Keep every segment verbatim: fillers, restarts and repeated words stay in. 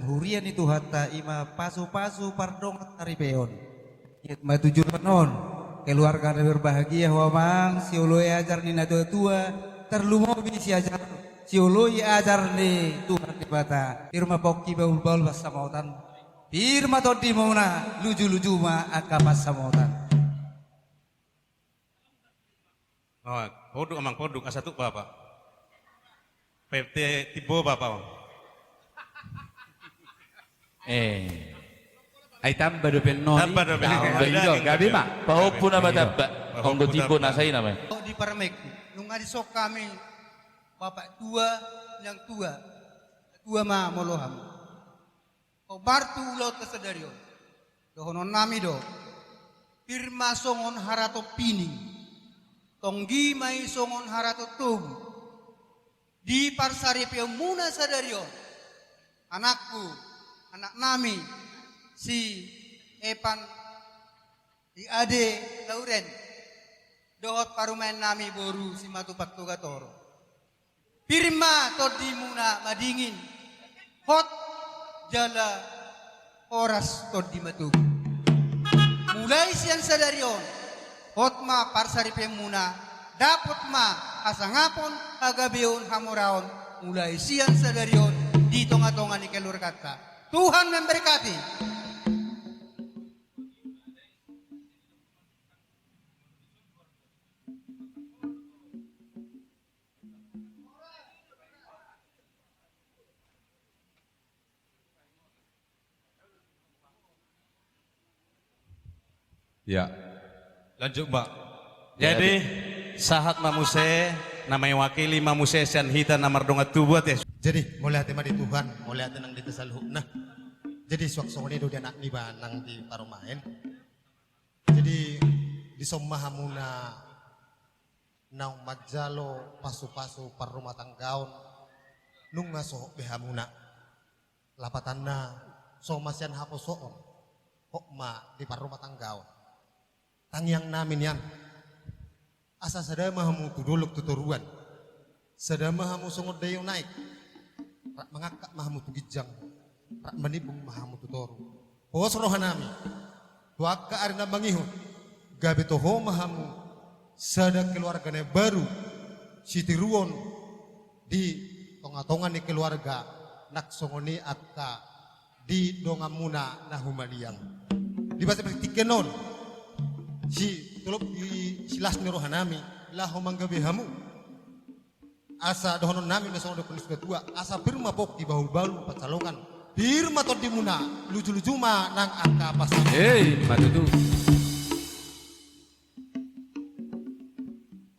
Huria ni Tuhanta i ma pasupasu pardongansaripeon. Iat ma tu joloan on, keluarga na berbahagia ho amang, sioloi ajar ni natuatua, tarlumobi siajar, sioloi ajar ni Tuhan Debata. Pir ma pongki bahulbahul pansamotan. Pir ma tondimuna, lujuluju ma angka pansamotan. Oh, poduk amang, poduk, asa tuk bapa. P T Timbo bapa on. Eh. Ai tamba dope non i. Tamba dope non i. Tamba i do, gabe ma. Pahompu nama tamba. Pahompu tamba. Onggo Timbo na sai nama. Di parmek, nunga dison hami, bapak tua, inang tua. Tua ma molo hamu. Hombar tu ulaonta sadari on. Dohononnami do. Pir ma songon harato pining. Tonggi ma i songon harato tobu. Di parsaripeonmuna sadari on. Anakku, anaknami, si Epan, si Ade Lauren, dohot parumaennami boru Simatupang Togatoro. Pir ma tondimuna madingin, hot jala horas tondi matogu. Mulai sian sadari on, hot ma parsaripeonmuna, dapot ma hasangapon, hagabeon, hamoraon, mulai sian sadari on di tongatonga ni keluarganta. Tuhan memberkati. Ya. Lanjut, Mbak. Jadi, jadi, sahat ma muse, na mewakili ma muse sian hita na mardongan tubu, ate. Jadi, mauliate ma di Tuhan, mauliate nang di hita saluhutna. Jadi, suang songon i do di anak niba nang di parumaen. Jadi, dison ma hamuna naung manjalo pasupasu parrumatanggaon, nunga sohot be hamuna. Lapatanna, so ma sian haposoon, hot ma di parrumatanggaon. Tangiangnami nian, asa sada ma hamu tu dolok tu toruan, sada ma hamu songon daio naek, rap mangangkat ma hamu tu ginjang, rap manimbung ma hamu tu toru. Pos rohanami, tu angka ari na mangihut, gabe toho ma hamu sada keluarga na baru, sitiruon di tongatonga ni keluarga, nang songon i angka di donganmuna na humaliang. Di basa tingki on, si tolop di silas ni rohanami, laho manggabe hamu. Asa dohononnami na songon didok ni situatua, asa pir ma pongki bahulbahul pansalongan. Pir ma tondimuna, lujuluju ma nang angka pasangan. Hei, ma tutu.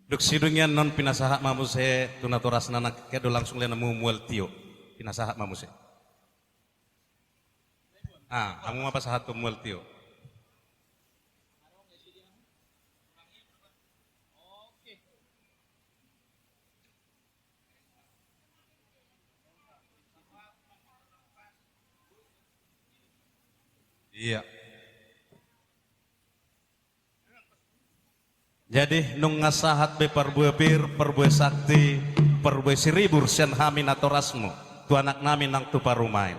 Dung sidung i annon pinasahat ma muse tu natorasna nangkin do langsung lehon hamu mual tio. Pinasahat ma muse. Ah, hamu ma pasahathon mual tio. Iya. Jadi, nunga sahat be parbue pir, parbue sakti, parbue siribur sian hami natorasmu, tu anaknami nang tu parumaen.